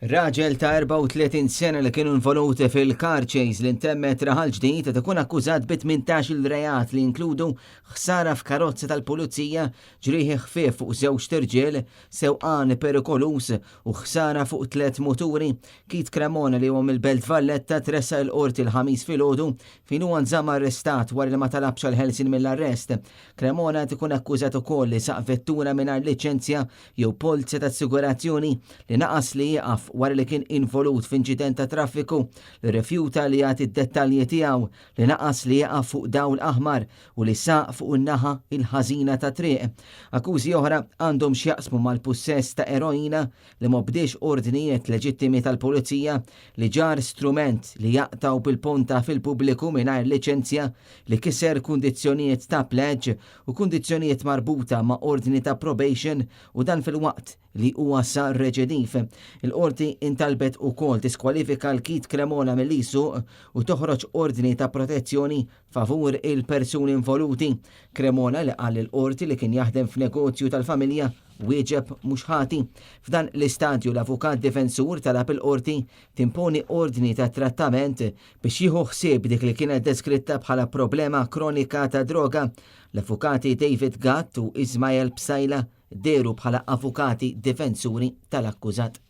Raġel ta' 34 sena li kienu involuti fil-car chase li ntemmet Raħal Ġdid qed ikun akkużat bi 18-il reat li jinkludu ħsara f'karozza tal-pulizija, ġrieħi ħfief fuq żewġt irġiel, sewqan perikoluż u ħsara fuq tliet muturi. Keith Cremona li huwa mill-Belt Valletta tressaq il-Qorti l-Ħamis filgħodu fejn huwa nżamm arrestat wara li ma talabx għall-ħelsien mill-arrest. Cremona qed ikun akkużat ukoll li saq vettura mingħajr liċenzja jew polza ta' assigurazzjoni li naqas li jieqaf wara li kien involut f'inċident ta' traffiku, li rrifjuta li jagħti d-dettalji tiegħu, li naqas li jieqaf fuq dawl aħmar u li saq fuq in-naħa l-ħażina tat-triq. Akkużi oħra għandhom x'jaqsmu mal-pussess ta' eroina, li m'obdiex ordnijiet leġittimi tal-pulizija, li ġarr strument li jaqtgħu bil-ponta fil-pubbliku mingħajr liċenzja, li kiser kundizzjonijiet ta' pleġġ u kundizzjonijiet marbuta ma' ordni ta' probation u dan filwaqt li huwa sar reċidiv. Il-Qorti intalbet ukoll tiskwalifika 'l Keith Cremona milli jsuq u toħroġ ordni ta' protezzjoni favur il-persuni involuti. Cremona li qal lill-Qorti li kien jaħdem f'negozju tal-familja wieġeb mhux ħati. F'dan l-istadju l-avukat difensur talab il-Qorti timponi ordni ta' trattament biex jieħu ħsieb dik li kienet deskritta bħala problema kronika ta' droga. L-avukati David Gatt u Ismael Psaila dehru bħala avukati difensuri tal-akkużat.